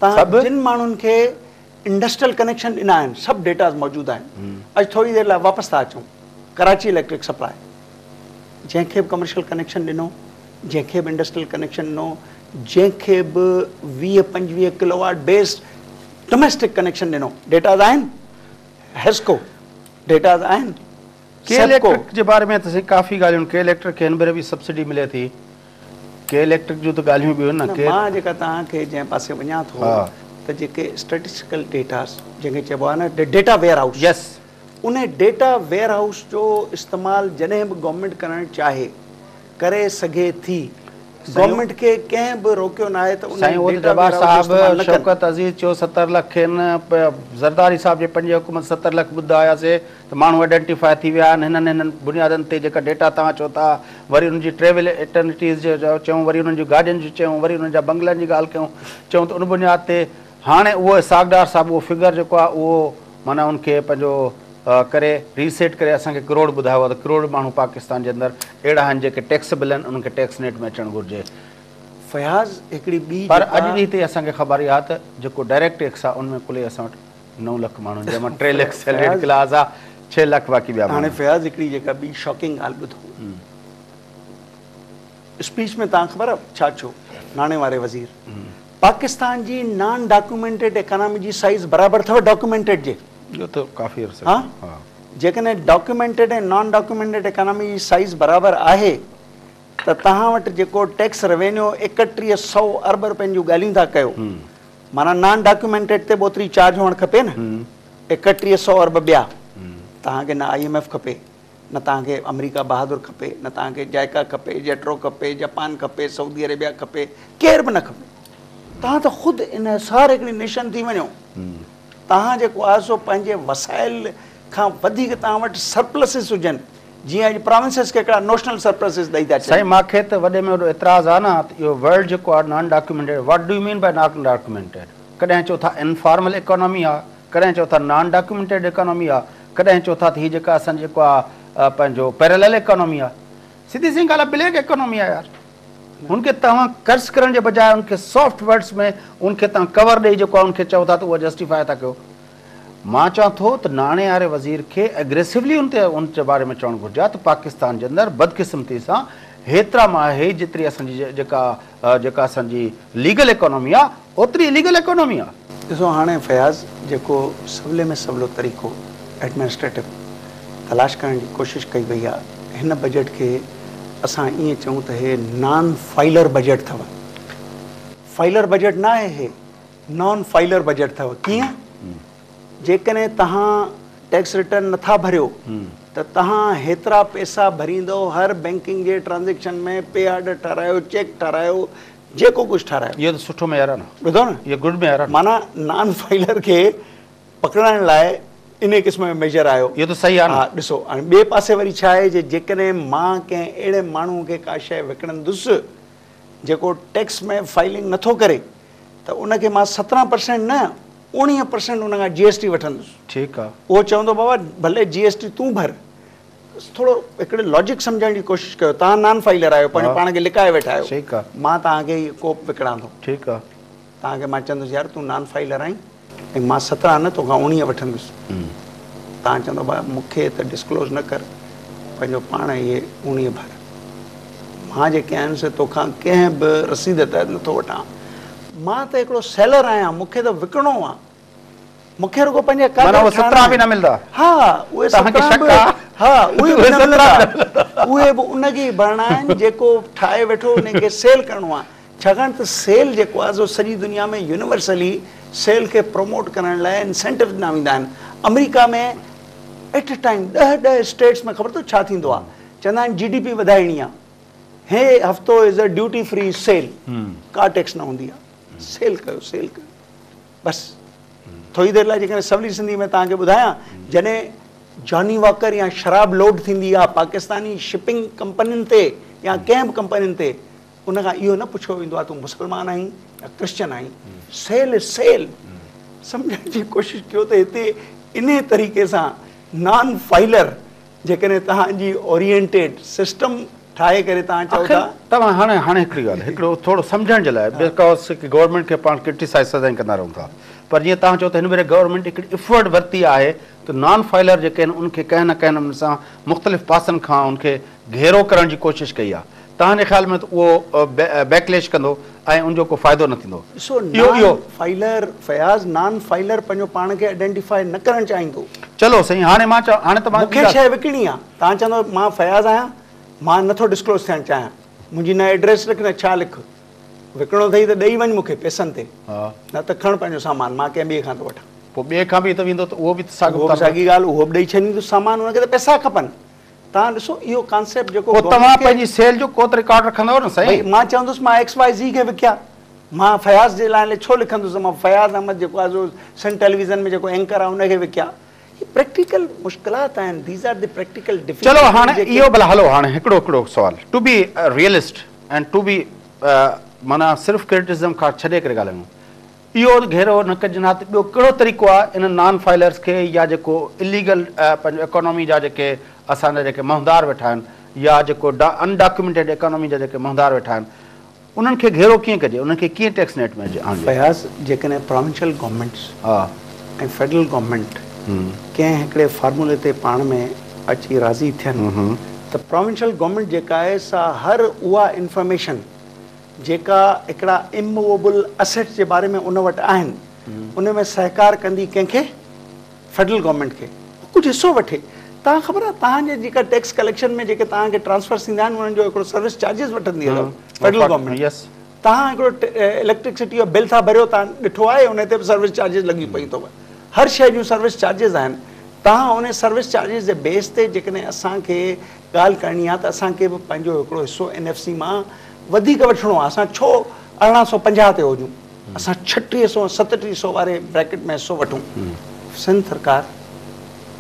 توهان جن ماڻهن کي انڊسٽريل ڪنيڪشن ڏنا آهن سڀ ڊيٽاز موجود آهن اڄ ٿوري دير لاء واپس ٿا اچون ڪراچي اليڪٽرڪ سپلاء جنهن کي به ڪمرشل ڪنيڪشن ڏنو جنهن کي به انڊسٽريل ڪنيڪشن ڏنو جنهن کي به 20 25 kilo watt base domestic connection ڏنو ڊيٽاز آهن حيسڪو ڊيٽاز آهن ڪي اليڪٽرڪ جي باري ۾ ته سائين ڪافي ڳالهيون ڪي اليڪٽرڪ کي هن ڀيري به سبسڊي ملي ٿي ڪي اليڪٽرڪ جون ته ڳالهيون ٻيون نه ڪي مان جيڪا توهان کي جنهن پاسي وڃان ٿو ته جيڪي اسٽيٽسٽيڪل ڊيٽاز جنهن کي چئبو آهي نه ڊيٽا ويئر هائوس يس ان ڊيٽا ويئر هائوس جو استعمال جڏهن به گورنمينٽ ڪرڻ چاهي ڪري سگهي ٿي. گورنمينٽ کي ڪنهن به روڪيو ناهي ته سائين اهو ته جبار صاحب شوڪت عزيز چيو 70 لک آهن زرداري صاحب جي پنهنجي حڪومت 70 لک ٻڌا هياسي ته ماڻهو آئيڊينٽيفاء ٿي ويا آهن هنن هنن بنيادن تي جيڪا ڊيٽا توهان چئو ٿا وري انهن جي ٽريول اٽرنٽيز جو چئون وري انهن جون گاڏين جو چئون وري انهن جا بنگلن جي ڳالهه ڪيون چئون ته ان بنياد تي هاڻي اهو اسحاق ڊار صاحب اهو فگر جيڪو آهي اهو معنيٰ ان کي پنهنجو ڪري ري سيٽ ڪري اسان کي ڪروڙ ٻڌايو آهي ته ڪروڙ ماڻهو پاڪستان جي اندر اهڙا آهن جيڪي ٽيڪسبل آهن انهن کي ٽيڪس نيٽ ۾ اچڻ گهرجي. فياض هڪڙي ٻي پر اڄ ڏينهن تائين اسان کي خبر اها آهي ته جيڪو ڊائريڪٽ ٽيڪس آهي ان ۾ ڪلي اسان وٽ 9 لک ماڻهو آهن جنهن مان 3 لک سيلريڊ ڪلاس آهي 6 لک باقي ٻيا ماڻهو. هاڻي فياض هڪڙي جيڪا ٻي شاڪنگ ڳالهه ٻڌو. اسپيچ ۾ توهان خبر آهي ڇا چيو ناڻي واري وزير پاڪستان جي نان ڊاڪيومينٽيڊ اڪانامي جي سائيز برابر اٿو ڊاڪيومينٽيڊ جي. اهو ته ڪافي عرصي کان ها. جيڪڏهن ڊاڪيومينٽيڊ ۽ نان ڊاڪيومينٽيڊ اڪانامي جي سائيز برابر آهي ته توهان وٽ جيڪو ٽيڪس روينيو 31 سئو ارب رپين جون ڳالهيون ٿا ڪيو معنيٰ نان ڊاڪيومينٽيڊ تي به اوتري چارج هئڻ کپي نه 31 سئو ارب ٻيا توهان کي نه I M F کپي نه توهان کي آمريڪا بهادر کپي، نه توهان کي جائيڪا کپي، جيٽرو کپي، جپان کپي، سعودي عربيا کپي، ڪير به نه کپي. توهان ته خود انحصار هڪڙي نيشن ٿي وڃو. توهان جيڪو آهي سو پنهنجي وسائل کان وڌيڪ توهان وٽ سرپلسز هجن، جيئن اڄ پراونسز کي هڪڙا نوشنل سرپلسز ڏئي ٿا ڇڏين. سائين مان کي ته وڏي ۾ وڏو اعتراض آهي نه ته اهو ورڊ جيڪو آهي non documented, what do you mean by non documented? ڪڏهن چئو ٿا انفارمل اڪانامي آهي، ڪڏهن چئو ٿا نان ڊاڪيومينٽيڊ اڪانامي آ، ڪڏهن چئو ٿا ته هي جيڪا اسان جي جيڪو آ پنهنجو پيرلل اڪانامي آ. سڌي سئين ڳالهه آ بليڪ اڪانامي آ يار. هن کي توهان ڪرس ڪرڻ جي بجاء ان کي سافٽ ورڊس ۾ ان کي توهان ڪور ڏئي جيڪو آ ان کي چئو ٿا ته اها جسٽيفاء ٿا ڪيو. مان چوان ٿو ته ناڻي واري وزير کي اگريسولي ان تي ان جي باري ۾ چوڻ گهرجي ها ته پاڪستان جي اندر بدقسمتي سان هيترا مان هي جيتري اسان جي جيڪا جيڪا اسان جي ليگل اڪانومي آ اوتري اليگل اڪانومي آ. ڏسو هاڻي فياض جيڪو سولي ۾ سولو طريقو ايڊمنسٽريٽو تلاش ڪرڻ جي ڪوشش ڪئي وئي آ هن بجيٽ کي اسان ائين چئون ته هي نان فائلر بجيٽ اٿو فائلر بجيٽ نه آهي هي نان فائلر بجيٽ اٿو ڪيئن جيڪڏهن توهان ٽيڪس ريٽرن نٿا ڀريو ته توهان هيترا پئسا ڀريندؤ هر بينڪنگ جي ٽرانزيڪشن ۾ پي آرڊر ٺهرايو چيڪ ٺهرايو جيڪو ڪجهه ٺهرايو. اهو ته سٺو معيار آهي نه. ٻڌو نه. اهو گڊ معيار آهي نه. معنيٰ نان فائلر کي پڪڙڻ لاء انهي قسم جو ميجر آيو. اهو ته صحيح آهي نه. ها ڏسو هاڻي ٻئي پاسي وري ڇا آهي جي جيڪڏهن مان ڪنهن اهڙي ماڻهو کي ڪا شيء وڪڻندس جيڪو ٽيڪس ۾ فائلنگ نٿو ڪري ته ان کي مان 17% نه 19% ان کان جي ايس ٽي وٺندس. ٺيڪ آ. اهو چوندو بابا ڀلي جي ايس ٽي تون ڀر. ٿورو هڪڙي لاجڪ سمجهڻ جي ڪوشش ڪيو. توهان نان فائلر آهيو، پنهنجو پاڻ کي لڪائي ويٺا آهيو. ٺيڪ آ. مان توهان کي هي ڪوپ وڪڻان ٿو. ٺيڪ آ. توهان کي مان چوندس يار تون نان فائلر آهين ۽ مان 17 نه توکان 19 وٺندس. توهان چوندو ڀاء مون کي ته ڊسڪلوز نه ڪر، پنهنجو پاڻ اهي 19 ڀر. مان جيڪي آهن سي توکان ڪنهن به رسيد تحت نٿو وٺان. مان ته هڪڙو سيلر آهيان، مون کي ته وڪڻڻو آهي. مون کي رڳو پنهنجا معنيٰ ڪاغذ اهي ٺاهڻا 17 به آهن. نه ملندا. ها اهي توهان کي 17 شڪ به آ؟ ها اهي به اهي نه 17 ملندا. به نه ملندا. اهي به ان کي ئي ڀرڻا آهن جيڪو ٺاهي ويٺو ان کي سيل ڪرڻو آهي. ڇاڪاڻ ته سيل جيڪو آهي سو سڄي دنيا ۾ يونيورسلي سيل کي پروموٽ ڪرڻ لاء انسينٽو ڏنا ويندا آهن. آمريڪا ۾ ايٽ اي ٽائيم 10 10 اسٽيٽس ۾ خبر اٿو ڇا ٿيندو آهي؟ چوندا آهن جي ڊي پي وڌائڻي آهي، هي هفتو is a duty free sale, ڪا ٽيڪس نه هوندي آهي، سيل ڪيو سيل ڪيو بس. ٿوري دير لاء جيڪڏهن سولي سنڌي ۾ توهان کي ٻڌايان، جڏهن جاني واڪر يا شراب لوڊ ٿيندي آهي پاڪستاني شپنگ ڪمپنين تي يا ڪنهن به ڪمپنين تي، ان کان اهو نه پڇيو ويندو آهي تون مسلمان آهين يا ڪرسچن آهين، سيل از سيل. سمجهڻ جي ڪوشش ڪيو ته هتي انهي طريقي سان نان فائلر جيڪڏهن توهان جي اورينٽيڊ سسٽم ٺاهي ڪري توهان چئو آخر ٿا. توهان هاڻي هاڻي هڪڙي ڳالهه هڪڙو ٿورو سمجهڻ جي لاء because government کي پاڻ ڪرٽيسائز سدائين ڪندا رهون ٿا پر جيئن توهان چئو ته هن ڀيري گورنمينٽ هڪڙي افورٽ ورتي آهي ته نان فائلر جيڪي آهن ان کي ڪنهن نه ڪنهن نموني سان مختلف پاسن کان ان کي گهيرو ڪرڻ جي ڪوشش ڪئي آهي، توهان جي خيال ۾ ته اهو بيڪليش ڪندو ۽ ان جو ڪو فائدو نه ٿيندو؟ ڏسو اهو اهو. Non filer Fayaz non filer پنهنجو پاڻ کي آئيڊينٽيفائي نه ڪرڻ چاهيندو. چلو سائين هاڻي مان چوان هاڻي ته مان مون کي شيء وڪڻي آ، توهان چوندو مان فياض آهيان مان نٿو ڊسڪلوز ٿيڻ چاهيان، منهنجي نه ايڊريس لک نه ڇا لک، وڪڻو اٿئي ته ڏئي وڃ مون کي پئسن تي، نه ته کڻ پنهنجو سامان مان ڪنهن ٻئي کان ٿو وٺان. پوء ٻئي کان به ته ويندو ته اهو به ته ساڳيو اهو به ساڳي ڳالهه، اهو به ڏئي ڇڏيندس سامان، ان کي ته پئسا کپن. توهان ڏسو اهو ڪانسيپٽ جيڪو پوء توهان پنهنجي سيل جو ڪو ته رڪارڊ رکندؤ نه سائين. ڀئي مان چوندس مان ايڪس وائي زي کي وڪيا، مان فياض جي لاء ڇو لکندس مان فياض احمد جيڪو آهي سو سنڌ ٽيليويزن ۾ جيڪو اينڪر آهي ان کي وڪيا. هي پريڪٽيڪل مشڪلات آهن، these are the practical difficulties. چلو هاڻي اهو ڀلا هلو هاڻي هڪڙو هڪڙو سوال to be realist and to be معنيٰ صرف ڪرٽيسزم کان ڇڏي ڪري ڳالهايون. اهو گهيرو نه ڪجن ها ته ٻيو ڪهڙو طريقو آهي انهن نان فائلرز کي يا جيڪو اليگل پنهنجو اڪانومي جا جيڪي اسان جا جيڪي منهدار ويٺا آهن يا جيڪو ان ڊاڪيومينٽيڊ اڪانومي جا جيڪي منهدار ويٺا آهن انهن کي گهيرو ڪيئن ڪجي انهن کي ڪيئن ٽيڪس نيٽ ۾ آڻجي؟ فياض جيڪڏهن پراونشل گورنمينٽس ۽ فيڊرل گورنمينٽ ڪنهن هڪڙي فارمولي تي پاڻ ۾ اچي راضي ٿين ته پراونشل گورنمينٽ جيڪا آهي سا هر اها انفارميشن جيڪا هڪڙا اموويبل اسيٽس جي باري ۾ ان وٽ آهن ان ۾ سهڪار ڪندي ڪنهن کي؟ فيڊرل گورنمينٽ کي ڪجهه حصو وٺي. توهان خبر آهي توهان جي جيڪا ٽيڪس ڪليڪشن ۾ جيڪي توهان کي ٽرانسفرس ٿيندا آهن انهن جو هڪڙو سروس چارجز وٺندي آهي فيڊرل گورنمينٽ. توهان هڪڙو اليڪٽرڪسٽي جو بل ٿا ڀريو توهان ڏٺو آهي ان تي به سروس چارجز لڳيون پيون اٿو. هر شيء جون سروس چارجز آهن. توهان ان سروس چارجز جي بيس تي جيڪڏهن اسان کي ڳالهه ڪرڻي آهي ته اسان کي به پنهنجو هڪڙو حصو اين ايف سي مان وڌيڪ وٺڻو آهي. اسان ڇو 1850 تي هجون، اسان 3600 3700 واري بريڪٽ ۾ حصو وٺون. سنڌ سرڪار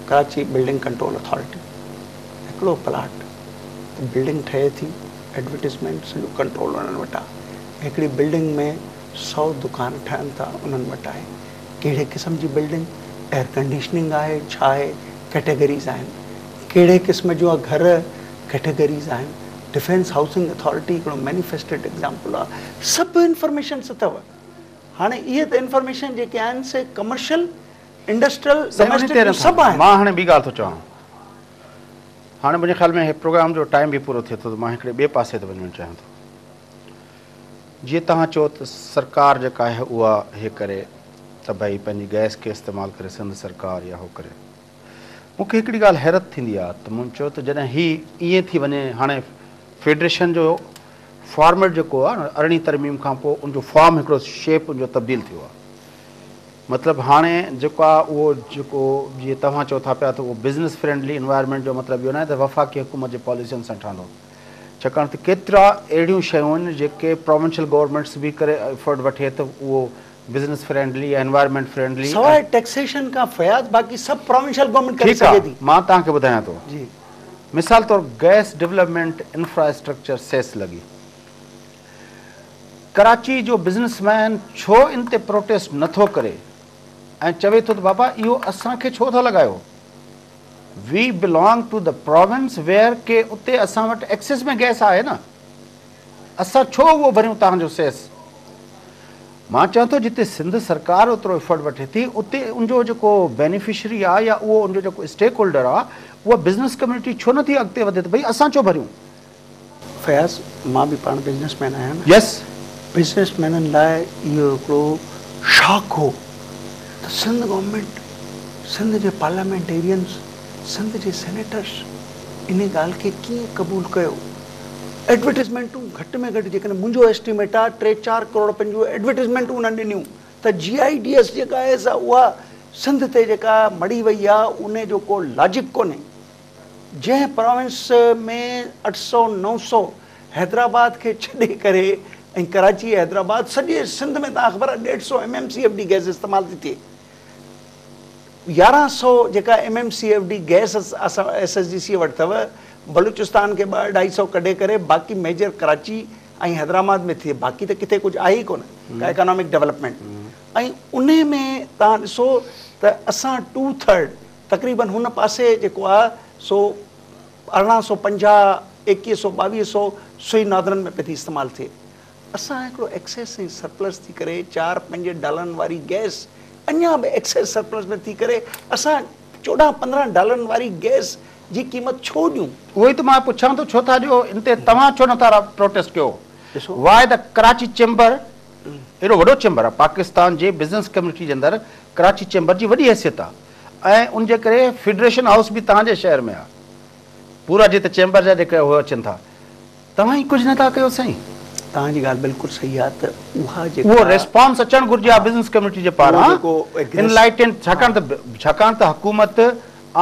ڪراچي بلڊنگ ڪنٽرول اٿارٽي هڪڙو پلاٽ ته بلڊنگ ٺهي ٿي، ايڊورٽيزمينٽ سڄو ڪنٽرول انهن وٽ آهي. هڪڙي بلڊنگ ۾ 100 دڪان ٺهن ٿا انهن وٽ آهي. ڪهڙي قسم جي بلڊنگ، ايئر ڪنڊيشننگ آهي ڇا آهي، ڪيٽيگريز آهن. ڪهڙي قسم جون گهر، ڪيٽيگريز آهن. ڊفينس هائوسنگ اٿارٽي هڪڙو مينيفيسٽيڊ ايگزامپل آهي. سڀ انفارميشنس اٿو. هاڻي اهي ته انفارميشن جيڪي آهن سي ڪمرشل، انڊسٽريل، ڊوميسٽڪ جون سڀ آهن. مان هاڻي ٻي ڳالهه ٿو چوان. هاڻي منهنجي خيال ۾ هي پروگرام جو ٽائيم به پورو ٿئي ٿو ته مان هڪڙي ٻئي پاسي تي وڃڻ چاهيان ٿو. جيئن توهان چئو ته سرڪار جيڪا آهي اها هي ڪري ته ڀئي پنهنجي گئس کي استعمال ڪري سنڌ سرڪار يا هو ڪري. مون کي هڪڙي ڳالهه حيرت ٿيندي آهي ته مون چيو ته جڏهن هي ائين ٿي وڃي هاڻي فيڊريشن جو فارميٽ جيڪو آهي نه ارڙهين ترميم کان پوء ان جو فارم هڪڙو شيپ ان جو تبديل ٿيو آهي مطلب هاڻي جيڪو آهي اهو جيڪو جيئن توهان چئو ٿا پيا ته اهو بزنس فرينڊلي انوائرمينٽ جو مطلب اهو ناهي ته وفاقي حڪومت جي پاليسين سان ٺهندو ڇاڪاڻ ته ڪيترا اهڙيون شيون آهن جيڪي پراونشل گورنمينٽس به ڪري افورٽ وٺي ته اهو بزنس فرينڊلي يا انوائرمينٽ فرينڊلي. سواء ٽيڪسيشن کان فياض باقي سڀ پراونشل گورنمينٽ ڪري ٺيڪ آ سگهي ٿي. مان توهان کي ٻڌايان ٿو جي. مثال طور گئس ڊولپمينٽ انفراسٽرڪچر سيس لڳي ڪراچي جو بزنس مين ڇو ان تي پروٽيسٽ نٿو ڪري ۽ چوي ٿو ته بابا اهو اسان کي ڇو ٿا لڳايو؟ We belong to the province where ڪي اتي اسان وٽ ايڪسيس ۾ گئس آهي نه، اسان ڇو اهو ڀريون توهان جو سيس؟ مان چوان ٿو جتي سنڌ سرڪار اوترو ايفرٽ وٺي ٿي اتي ان جو جيڪو بينيفشري آهي يا اهو ان جو جيڪو اسٽيڪ هولڊر آهي اها بزنس ڪميونٽي ڇو نٿي اڳتي وڌي ته ڀئي اسان ڇو ڀريون؟ فياض، مان به پاڻ بزنس مين آهيان نه. يس. بزنس مينن لاء اهو هڪڙو شاڪ هو ته سنڌ گورنمينٽ، سنڌ جي پارليامينٽيرينز، سنڌ جي سينيٽرز انهي ڳالهه کي ڪيئن قبول ڪيو. ايڊورٽائزمينٽون گهٽ ۾ گهٽ جيڪڏهن منهنجو ايسٽيميٽ آهي ٽي چار ڪروڙ رپين جون ايڊورٽائزمينٽون انهن ڏنيون ته جي I D S جيڪا آهي سا اها سنڌ تي جيڪا مڙهي وئي آهي انهي جو ڪو لاجڪ ڪونهي. جنهن پراونس ۾ 800 900 حيدرآباد کي ڇڏي ڪري ۽ ڪراچي حيدرآباد سڄي سنڌ ۾ توهان خبر آهي 150 M M C F D gas استعمال ٿي ٿئي 1100 جيڪا M M C F D gas اسان ايس ايس جي سي وٽ اٿو بلوچستان کي ٻه اڍائي سو ڪڍي ڪري باقي ميجر ڪراچي ۽ حيدرآباد ۾ ٿئي باقي ته ڪٿي ڪجهه آهي ئي ڪونه ڪا اڪانامڪ ڊولپمينٽ ۽ انهي ۾ توهان ڏسو ته اسان ٽو ٿرڊ تقريبن هن پاسي جيڪو آ سو 1850، 2100، 2200 سوئي نادرن ۾ پئي ٿي استعمال ٿئي. اسان هڪڙو ايڪسيس ۽ سرپلس ٿي ڪري چار پنج ڊالرن واري گئس اڃا به ايڪسيس سرپلس ۾ ٿي ڪري اسان 14 15 ڊالرن واري گئس جي قيمت ڇو ڏيون؟ اهو ئي ته مان پڇان ٿو ڇو ٿا ڏيو ان تي توهان ڇو نٿا پروٽيسٽ ڪيو؟ واء the Karachi chamber ايڏو وڏو چيمبر آ پاڪستان جي بزنس ڪميونٽي جي اندر ڪراچي چيمبر جي وڏي حيثيت آ. ۽ ان جي ڪري فيڊريشن هائوس به توهان جي شهر ۾ آ پورا جتي چيمبر جا جيڪي اهي اچن ٿا توهان ئي ڪجهه نه ٿا ڪيو سائين. توهان جي ڳالهه بلڪل صحيح آ ته اها جيڪا. اهو ريسپانس اچڻ گهرجي ها بزنس ڪميونٽي جي پاران انلائٽنڊ ڇاڪاڻ ته ڇاڪاڻ ته حڪومت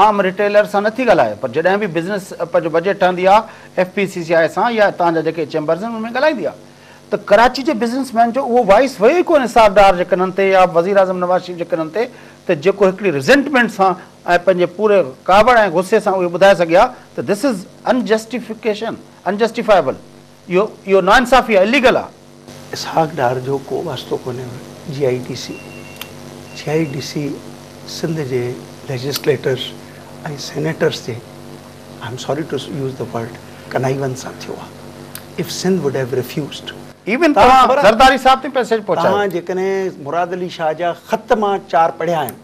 عام ريٽيلر سان نٿي ڳالهائي پر جڏهن به بزنس پنهنجو بجيٽ ٺهندي آ F P C سي آء سان يا توهان جا جيڪي چيمبرز آهن ان ۾ ڳالهائيندي آ ته ڪراچي جي بزنس مين جو اهو وائس ويو ئي ڪونهي اسحاق ڊار جي ڪنن تي يا وزيراعظم نواز شريف جي ڪنن تي ته جيڪو هڪڙي ريزينٽمينٽ سان ۽ پنهنجي پوري ڪاوڙ ۽ غصي سان اهو ٻڌائي سگهي ها ته this is unjustification unjustifiable اهو اهو ناانصافي آهي اليگل آهي. اسحاق ڊار جو ڪو واسطو ڪونهي J I D C J I D C Sindh جي ليجسليٽرز ۽ سينيٽرز جي I am sorry to use the word ڪنائيون سان ٿيو آهي if Sindh would have refused. Even توهان زرداري صاحب تائين ميسيج پهچايو. توهان جيڪڏهن مراد علي شاهه جا خط مان چار پڙهيا آهن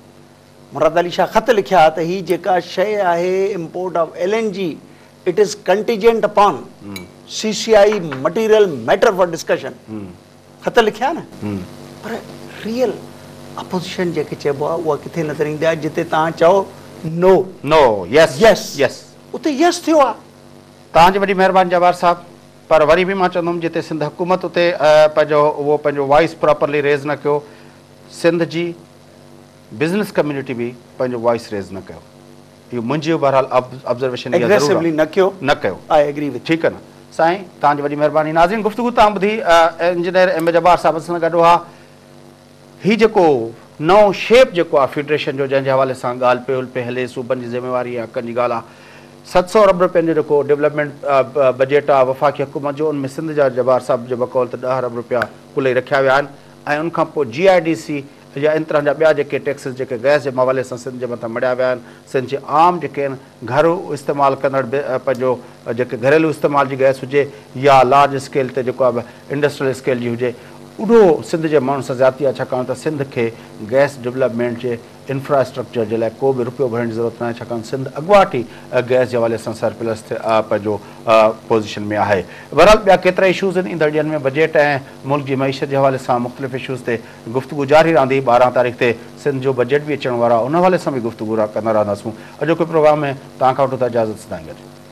مراد علي شاهه خط لکيا ته هي جيڪا شيء آهي import of L N G it is contingent upon C C I material matter for discussion خط لکيا نه پر ريئل اپوزيشن جنهن کي چئبو آهي اها ڪٿي نظر ايندي آهي جتي توهان چئو نو نو يس يس يس اتي يس ٿيو آهي. توهان جي وڏي مهرباني جبار صاحب پر وري به مان چوندم جتي سنڌ حڪومت اتي پنهنجو اهو پنهنجو وائس پراپرلي ريز نه ڪيو سنڌ جي بزنس ڪميونٽي به پنهنجو وائس ريز نه ڪيو اهو منهنجي بهرحال آبزرويشن اها ضرور آهي نه ڪيو نه ڪيو I agree with ٺيڪ آهي نه سائين توهان جي وڏي مهرباني ناظرين گفتگو توهان ٻڌي انجنيئر ايم اي جبار صاحب اسان سان گڏ هئا هي جيڪو نئون شيپ جيڪو آهي فيڊريشن جو جنهن جي حوالي سان ڳالهه پيل پئي هلي صوبن جي ذميواري ۽ حقن جي ڳالهه آهي 700 ارب روپين جو جيڪو ڊولپمينٽ بجيٽ آهي وفاقي حڪومت جو ان ۾ سنڌ جا جبار صاحب جي بقول ته 10 ارب روپيا ڪل ئي رکيا ويا آهن ۽ ان کان پوء جي I D C يا ان طرح جا ٻيا جيڪي ٽيڪسز جيڪي گئس جي حوالي سان سنڌ جي مٿان مڙهيا ويا آهن سنڌ جي عام جيڪي آهن گهرو استعمال ڪندڙ به پنهنجو جيڪي گهريلو استعمال جي گئس هجي يا لارج اسڪيل تي جيڪو آهي انڊسٽريل اسڪيل جي هجي اهو سنڌ جي ماڻهن سان زيادتي آهي ڇاڪاڻ ته سنڌ کي گئس ڊولپمينٽ جي انفراسٽرڪچر جي لاء ڪو به رپيو ڀرڻ جي ضرورت ناهي ڇاڪاڻ سنڌ اڳواٽ ئي گئس جي حوالي سان سرپلس پنهنجو پوزيشن ۾ آهي بهرحال ٻيا ڪيترا اشوز آهن ايندڙ ڏينهن ۾ بجيٽ ۽ ملڪ جي معيشت جي حوالي سان مختلف اشوز تي گفتگو جاري رهندي 12 تاريخ تي سنڌ جو بجيٽ به اچڻ وارو آهي ان حوالي سان به گفتگو ڪندا رهنداسون اڄوڪي پروگرام ۾ توهان کان وٺون ٿا اجازت سدائين گڏ.